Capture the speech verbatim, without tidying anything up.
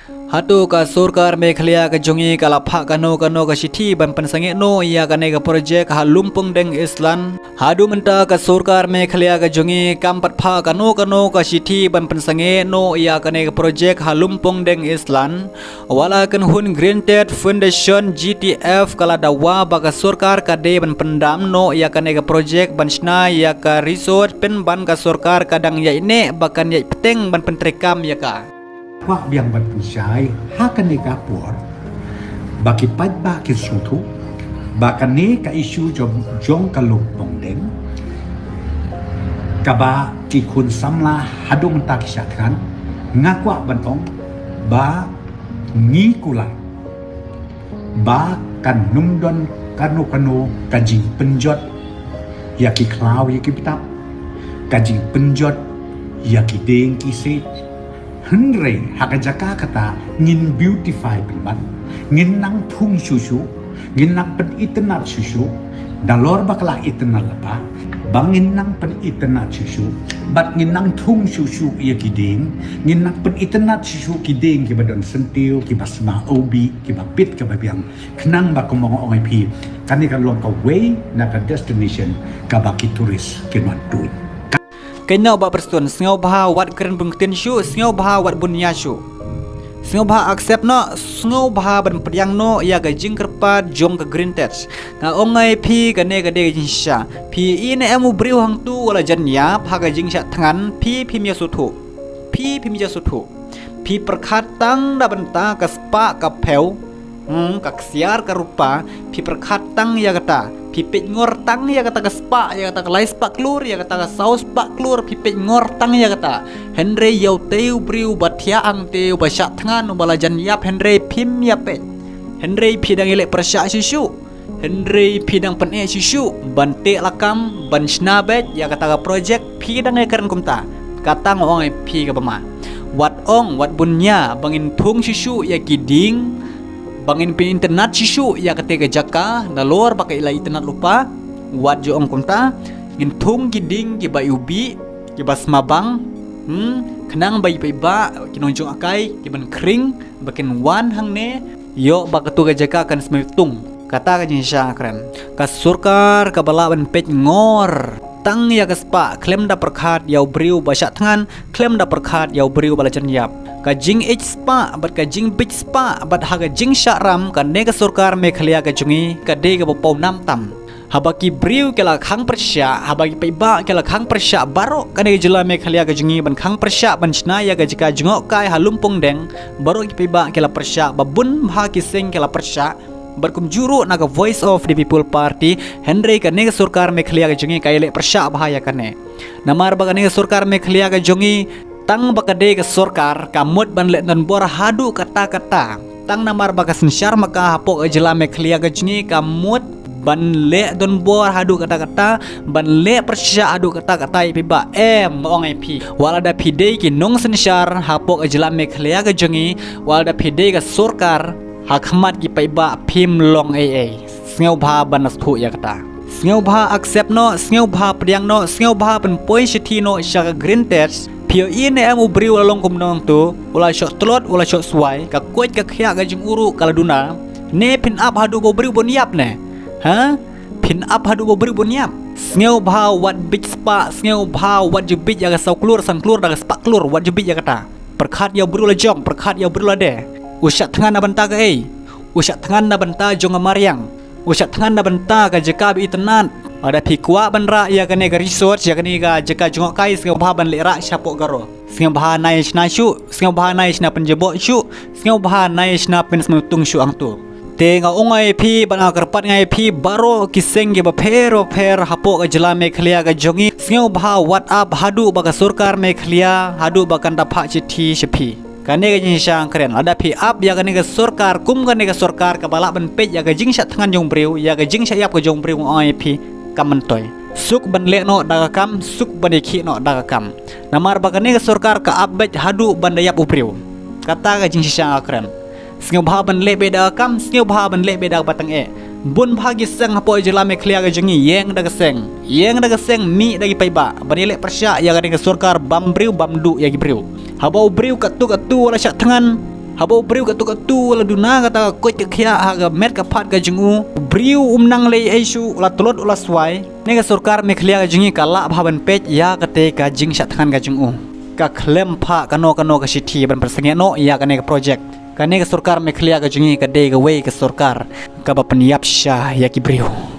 Hato ka sorkar Meghalaya ka jong ngi ka la phah kano kano ka shithi ban pynsangeh noh ïa kane ka project ha Lumpongdeng Island? Haduh mynta ka sorkar Meghalaya ka jong ngi kam pat phah kano kano ka shithi ban pynsangeh noh ïa kane ka project ha Lumpongdeng Island. Wat la ka kynhun Green Tech Foundation, G T F, ka la dawa ba ka sorkar ka dei ban pyndam noh ïa kane ka project ban shna ïa ka resort, pynban ka sorkar ka dang ïaineh ba kan ïai bteng ban pyntreikam ïa ka. Kwah biang ban pynshai ha kane ka por ba ki paidbah kin sngewthuh ba kane ka issue jong, jong ka Lumpongdeng kaba ki khun samla haduh mynta ki shah thngan, nga kwah ban ong ba ngi kular ba kan ym don kano kano ka jingpynjot ïa ki khlaw ïa ki btap, ka jingpynjot ïa ki dieng ki siej. Hynrei ha ka jaka kata ngin beautify pynban, ngin nang thung shuh shuh, ngin nang pynitynnad shuh shuh. Nalor ba ka la itynnad lypa, ba ngin nang pynitynnad shuh shuh, bad ngin nang thung shuh shuh ïa ki dieng, ngin nang pynitynnad shuh shuh ki dieng kiba don syntiew, kiba sma ubi, kiba bit kaba biang. Khnang ba, kum ba nga ong ïa phi, kane kan long kawei na ka destination kaba ki tourist kin wan tuid. Kynnoh Bah Prestone, sngewbha wat kren bun ktien shuh, sngewbha wat bun nia shuh. Sngewbha accept noh, sngewbha ban pdiang noh ïa ka jingkyrpad jong ka Green Tech. Nga ong ïa phi, kane ka dei ka jingshisha. Phi i ne em u briew hangtu u la jan ïap ha ka jingshah thngan, phi phim ïa sngewthuh. Phi phim ïa sngewthuh. Phi pyrkhat tang da bynta ka spah ka phew, hmm, ka ksiar ka rupa, phi pyrkhat tang ïa kata. Phi peit ngor tang ïa kata ka spah, ïa kata ka lai spah klur, ïa kata ka saw spah klur, phi peit ngor tang ïa kata. Hynrei ïa utei u briew uba thiah hangtei, uba shah thngan, uba la jan ïap, hynrei phim ïa peit. Hynrei phi dang ïaleh pyrshah shuh shuh. Hynrei phi dang pyneh shuh shuh ban teh lakam, ban shna beit ïa kata ka project, phi dang ïakren kumta. Kata nga ong ïa phi kaba ma. Wat ong, wat bun nia, ba ngin thung shuh shuh ïa ki dieng, ba ngin pynitynnad shuh shuh ïa kata ka jaka, nalor ba ka la itynnad lypa. Wat ju ong kumta, ngin thung ki dieng kiba iwbih, kiba sma bang, hmm, khnang ba i paidbah, ki nongjngohkai, ki ban khring, ba kin wan hangne, ïoh ba katu ka jaka kan sma iwtung. Kata ka jingshisha kren. Ka sorkar kaba lah ban peit ngor tang ïa ka spah, khlem da pyrkhat ïa u briew ba shah thngan, khlem da pyrkhat ïa u briew ba la jan ïap. Ka jingïeit spah, bad ka jingbit spah, bad ha ka jingshah ram, kane ka sorkar Meghalaya ka jong ngi, ka dei kaba paw nam tam. Haba ki briew ki la khang pyrshah, haba ki paidbah ki la khang pyrshah, baroh kane ka jylla Meghalaya ka jong ngi ban khang pyrshah, ban shna ïa ka jaka jngohkai ha Lumpongdeng, baroh ki paidbah ki la pyrshah, ba bun bha ki seng ki la pyrshah, bad kumjuh ruh na ka Voice of the People Party, hynrei kane ka sorkar Meghalaya ka jong ngi ka ïaleh pyrshah bha ïa kane. Namar ba kane ka sorkar Meghalaya ka jong ngi, tang ba ka dei ka sorkar, ka mut ban leh donbor haduh katta katta. Tang namar ba ka synshar ma ka hapoh ka jylla Meghalaya ka jong ngi, ka mut ban leh donbor haduh katta katta, ban leh pyrshah haduh katta katta ïa phi ba em, nga ong ïa phi. Wat la da phi dei ki nongsynshar hapoh ka jylla Meghalaya ka jong ngi, wat la da phi dei ka sorkar, ha khmat ki paidbah phim long ei ei. Sngewbha ban sngewthuh ïa kata. Sngewbha accept noh, sngewbha pdiang noh, sngewbha pynpoi shithi noh sha ka Green Tech. Phi ïohi ne em u briew u la long kumno hangtu, u la shoh tlot, u la shoh swai, ka koit ka khiah ka jong u ruh ka la duna. Ne phin ap haduh ba u briew bun ïap ne? Ha? Phin ap haduh ba u briew bun ïap. Sngewbha wat bit spah, sngewbha wat ju bit ïa ka saw klur, san klur da ka spah klur, wat ju bit ïa kata. Pyrkhat ïa u briew la jong, pyrkhat ïa u briew la de. U shah thngan na bynta kaei? U shah thngan na bynta jong ka mariang. U shah thngan na bynta ka jaka ba itynnad. Lada phi kwah ban rah ïa kane ka resort, ïa kane ka jaka jngohkai, sngewbha ban leh rah shapoh Garo. Sngewbha nai shna shuh, sngewbha nai shna pynjaboh shuh, sngewbha nai shna pynsmeitung shuh hangtu. Te nga ong ïa phi, bad nga kyrpad ïa phi, baroh ki seng kiba pher bapher hapoh ka jylla Meghalaya ka jong ngi. Sngewbha wat ap haduh ba ka sorkar Meghalaya, haduh ba kan da phah shithi sha phi. Kane ka jingshisha nga kren, lada phi ap ïa kane ka sorkar, kum kane ka sorkar kaba lah ban peit ïa ka jingshah thngan jong u briew, ïa ka jingshah ïap ka jong u briew, nga ong ïa phi, kam myntoi. Suk ban leh noh da ka kam, suk ban ïakhih noh da ka kam. Namar ba kane ka sorkar ka ap beit haduh ban da ïap u briew. Kata ka jingshisha nga kren. Sngewbha ban leh beit da ka kam, sngewbha ban leh beit da kaba tyngeh. Bun bha ki seng hapoh jylla Meghalaya ka jong ngi, ïeng da ka seng. Ïeng da ka seng, mih da ki paidbah. Ban ïaleh pyrshah ïa kane ka sorkar bam briew bam duh ïa ki briew. Haba u briew katto katto u la shah thngan, Haba u briew katto katto u la duna kata ka koit ka khiah ha ka met ka phad ka jong u, u briew um nang leh ei shuh, u la tlot u la swai. Kane ka sorkar Meghalaya ka jong ngi ka lah bha ban peit ïa kata ka jingshah thngan ka jong u. Ka khlem phah kano kano ka shithi ban pynsangeh noh ïa kane ka project. Kane ka sorkar Meghalaya ka jong ngi ka dei kawei ka sorkar kaba pynïap shisha ïa ki briew.